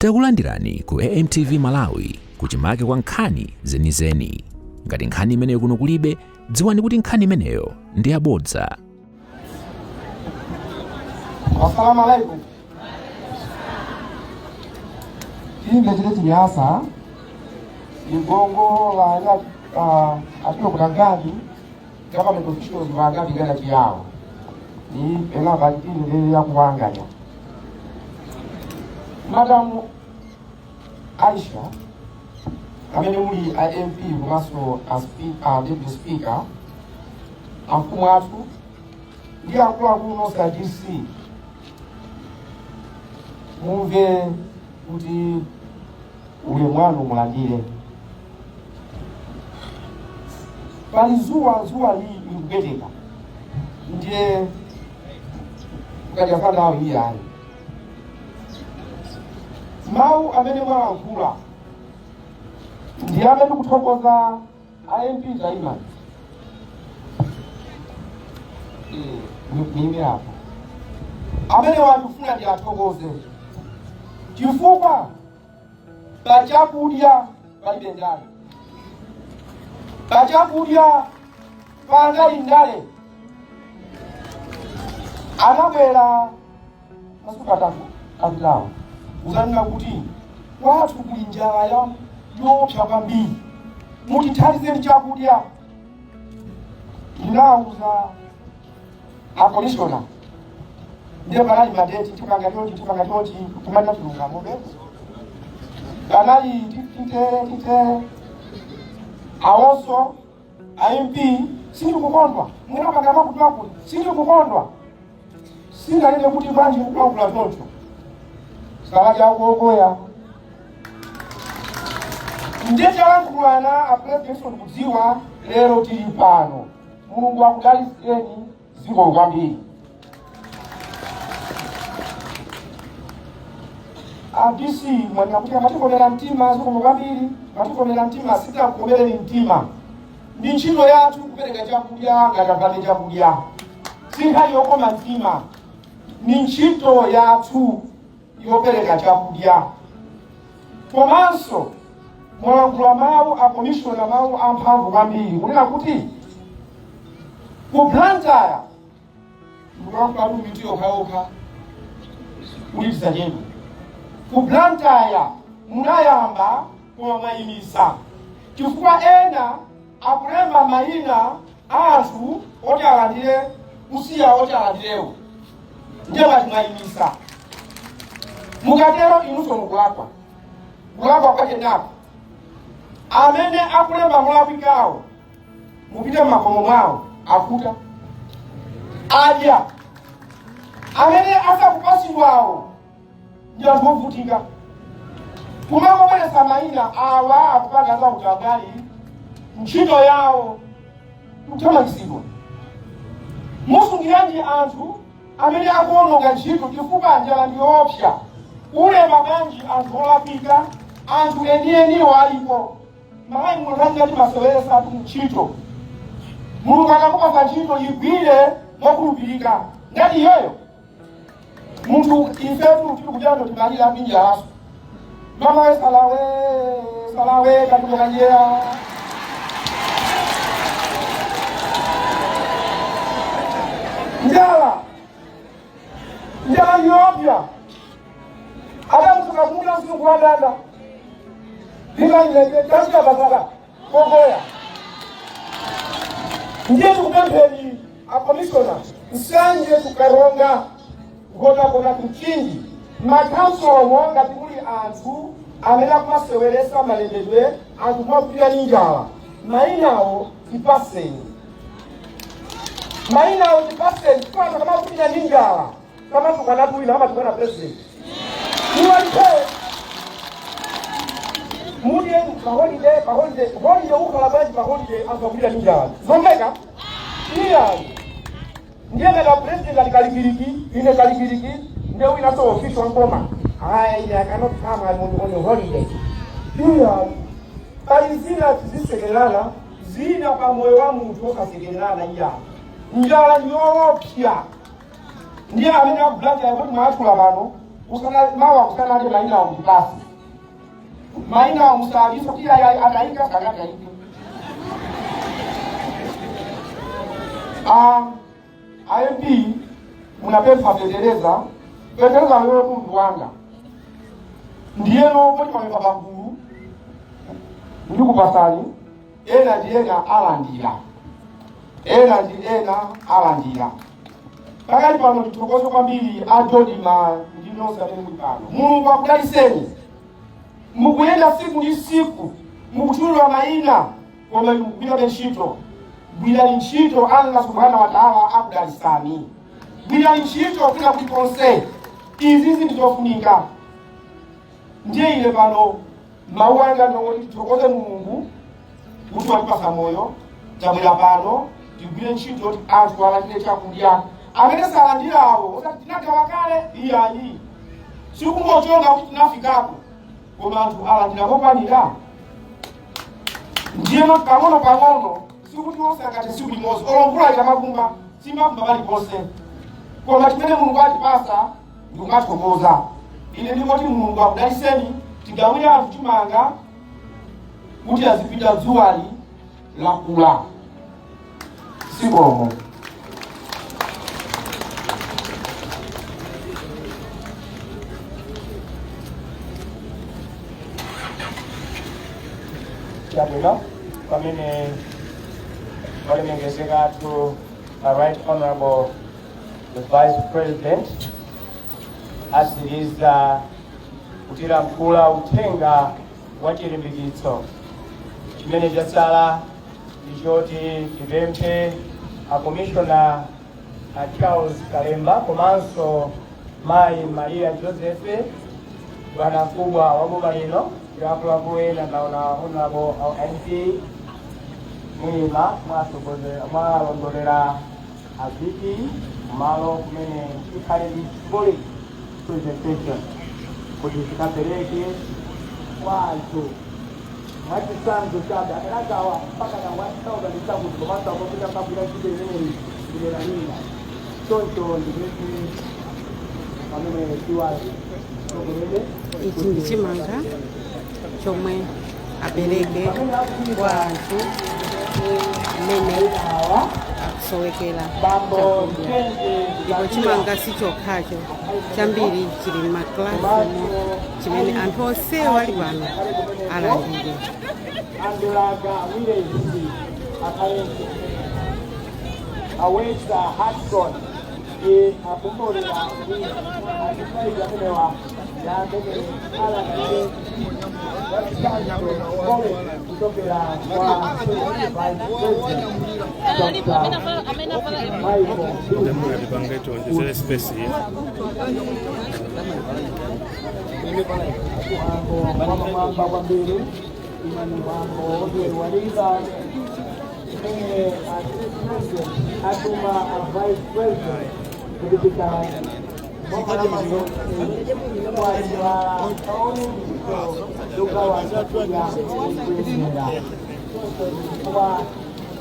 Takulandirani ku AMTV Malawi, kuchimake kwa nkhani zenizeni. Ngati nkhani imeneyo kuno kulibe, dziwani kuti nkhani imeneyo ndi yabodza. Assalamu alaikum. Chimbe chile chinyasa ligongo la atilo kutangazi government officials vangavi ngana chiyawo ni ela vachitini ya kuwanganya. Madam Aisha, amene muli a MP komanso a deputy speaker, amfumu athu ndi akuluakulu nonse a DC, mumve kuti ulemu wanu mulandire. Pali zuwa, zuwa li likupweteka, ndiye kukadya pandawo iyi ayi. Mawu amene mwalankhula ndi amene kuthokoza a MP Taima mimi apo amene wandifuna ndi athokoze chifukwa pachakudya palibe ndale, pachakudya pangali ndale. Anabwera masiku 3 apitawo uzanena kuti kwathu kuli njala ya yoopsa kwambiri, mutithandizeni chakudya. Ndinawuza a commissioner, ndiye panali madeti, tipanga chonchi, tipanga chonchi, kumana chilungamo panali titere titere. Awonso a MP, sindikukondwa munapanga makuti makuti, sindikukondwa. Sindanene kuti bwanji mukulankhula choncho, saladi akuokoya. Ndiye talankhulana a president ndikudziwa lero tili pano. Mulungu akudalitseni, zikomo kwambiri. A DC, mwanena kuti amatikomera mtima, zikomo kwambiri. Matikomera mtima, sitinakukomereni mtima. Ndi ntchito yathu kupereka chakudya ngati apate chakudya, si nkhani yokoma mtima, ni ntchito yathu yopereka chakudya. Komanso mwalankhula mawu a commissioner, mawu amphamvu kwambiri, kunena kuti ku Blantyre ndikulankhula miti yokhayokha kulitisa chedwa. Ku Blantyre munayamba koma mwayimisa chifukwa ena akulemba mayina a anthu oti alandire, kusiya oti alandirewo, ndiye mwati mwayimisa. Mukatero inunso mukulakwa, kulakwa kwachenako. Amene akulemba molakwikawo, mupite mmakomo mwawo, akuta adya. Amene asakupasidwawo ndi anthu ovutika. Kumangobweretsa mayina awa akupanga za utangali, ntchito yawo kuthamangitsidwa. Musungiranji anthu amene akuononga ntchito? Chifukwa njala ndi yoopsa. Ulemba bwanji anthu olakwika, anthu enieniwo alipo? Malawi muno ngati maseweresatu ntchito. Mulungu akakupasa ntchito, igwire mokhulupirika. Ngati iyoyo munthu, ifetu tili kujano timalira minjalaso. Mama we, salawe salawe katukokanjera njala, njala yoopsa. Adamutuka kumuna msungu wadanda limanyileke tasika basaka kogoya. Ndiye tikupempheni a commissioner, Nsanje, kuKaronga, Nkhotakota, kuMchinji, makhansolomo, ngati muli anthu amene akumaseweresa malembedwe anthu kumavutira ndi njala, mayinawo tipaseni, mayinawo tipaseni, chifukwa anthu akamavutira ndi njala kamatukwana wina, amatukwana president. Iwalipe mudye pa holiday, pa holiday, holiday ukhala bwanji pa holiday anthu akulira ndi njala? Zomveka iya? Ndiye ngati president ali kalikiliki, ine kalikiliki, ndiye wina so official ngoma, aya ine I cannot come, I'm on a holiday. Iya, pali zina tizisekererana, zina pa moyo wa munthu osasekererana. Iya, njala ndiyoopsa. Ndiye amene akublantyre kuti mwatchula pano Usana mawa kusanade maina wa mutipasi maina wa musabisa kuti ayi atayika sangatayike. Ah, IMP munapempha fetereza, fetereza wewe mundu wanga ndiyeno poti pamepha pagulu ndikupasani ena ndi ena alandira, ena ndi ena alandira. Pakali pano tithokoze kwambiri a Dodima ndi nonse amene muli pano. Mulungu akudaliseni. Mukuyenda siku ndi siku, mukutchulidwa mayina, koma inu mukugwirabe ntchito. Gwirani ntchito, Allah subhanahu wa taala akudalisani. Gwirani ntchito kwina kulikonse, izizi ndi zofunika. Ndiye ine pano mawu anga ndongoti tithokoze Mulungu kuti watipasa moyo, tabwera pano tigwire ntchito kuti anthu alandire chakudya. Amene salandirawo osati tinagawa kale, iyayi, sikungochonga kuti tinafikako, koma anthu alandira mokwanira. Ndiyeno pang'ono pang'ono, sikuti onse angathe tsiku limodzi, olo mvula ikamavumba simavumba paliponse, koma chimene Mulungu atipasa ndikumathokoza. Ine ndingoti Mulungu akudaliseni. Tigawire anthu chimanga kuti azipita, dzuwali lakula. Zikomo. Chabwino, pamene olemekezeka athu a Right Honorable the Vice President asiriza kutilankhula uthenga wa chilimbikitso, chimene chatsala ndi choti tipemphe a Commissioner a Charles Kalemba komanso Mayi Maria Joseph, bwana mkubwa wa boma lino, ndi akuluakulu ena, naona Honorable MP Mwima, mwalondolera a VP kumalo kumene ikhale ndi symbolic presentation kuti tikapereke kwa anthu. Mwachitsanzo chabe, akanagawa mpaka na 1000 chakuti, komanso akupita kagwira ntchito imeneyi kudera lina. Choncho ndipemphe pamene tiwatsogolere. Ichi ndi chimanga chomwe apereke kwa anthu amene akusowekera chakudya, ndipo chimanga si chokhacho, chambiri chili m'makalasimu chimene anthu onsewa ali pano alandire. Andulaga Wilesi akhalenso Awesa Hudson ndi akumbolera ndi amenewa ya amene alandire wachitsanzo kuchokera kwa Vice President Dr. Michael Tipange tiwonjezere space iyi. Mwamba kwambiri, mwambo waliva imene president atuma a Vice President kupita kwatiwala kaone ntchito yogawa chakudya kuyenera kwa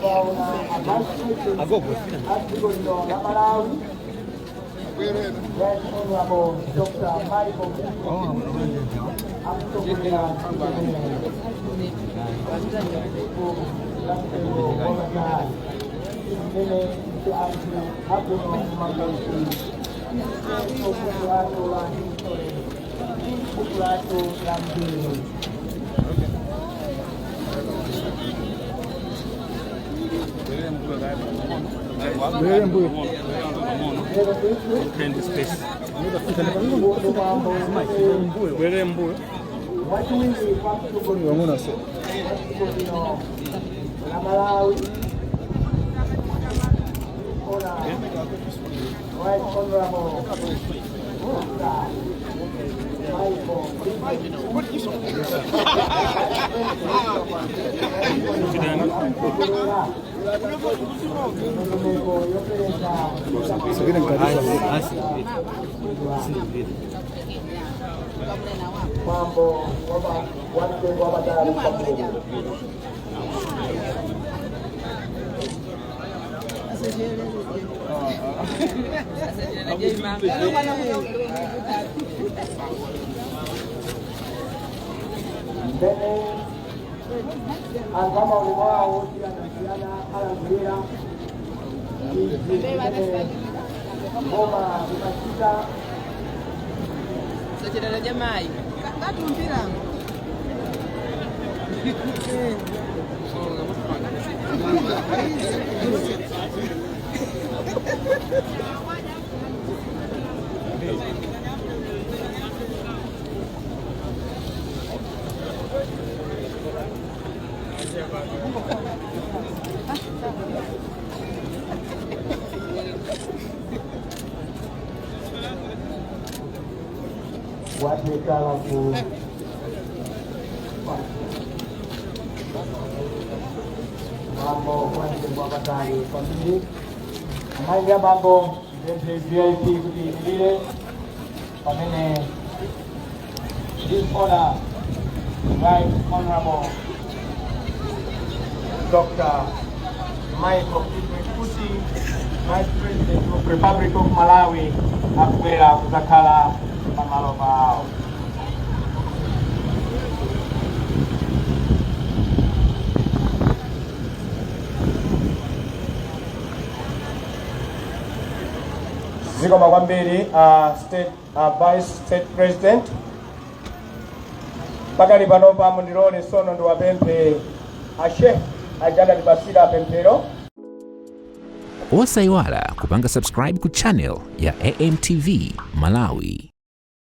kwaona a Vice President a dziko lino la Malawi, Right Honorable Dr. Michael akutsogolela imene ndi anthu akuno kumangozi buku lathu la history ndi buku lathu la mbiri. Hand space. Bwerere mbuyo. Wachiwiri kwa mtsogoleri wa dziko lino la Malawi, ona Right Honorable Dr. Michael ndondomeko yopereka mwambo wa mtengo wapatali kwambiri. Mmene anthu amaulemu awo osiyanasiyana alankhulira izi zimene boma limachita. Sachitata cha mayi ngatumbira. Watekala ku mambo kwamtengo wapatali kwambiri. Amayi ndi abambo, ndipemphe VIP kuti imirire pamene His Honor Right Honorable Dr. Michael Frederick Usi, Vice President of Republic of Malawi, akubwera kuzakhala pamalo pawo. Zikomo kwambiri, state Vice State President. Pakali panopa mundilole sono ndiwapemphe a Sheikh aja adatipasira pemphero. Osayiwala kupanga subscribe ku channel ya AMTV Malawi.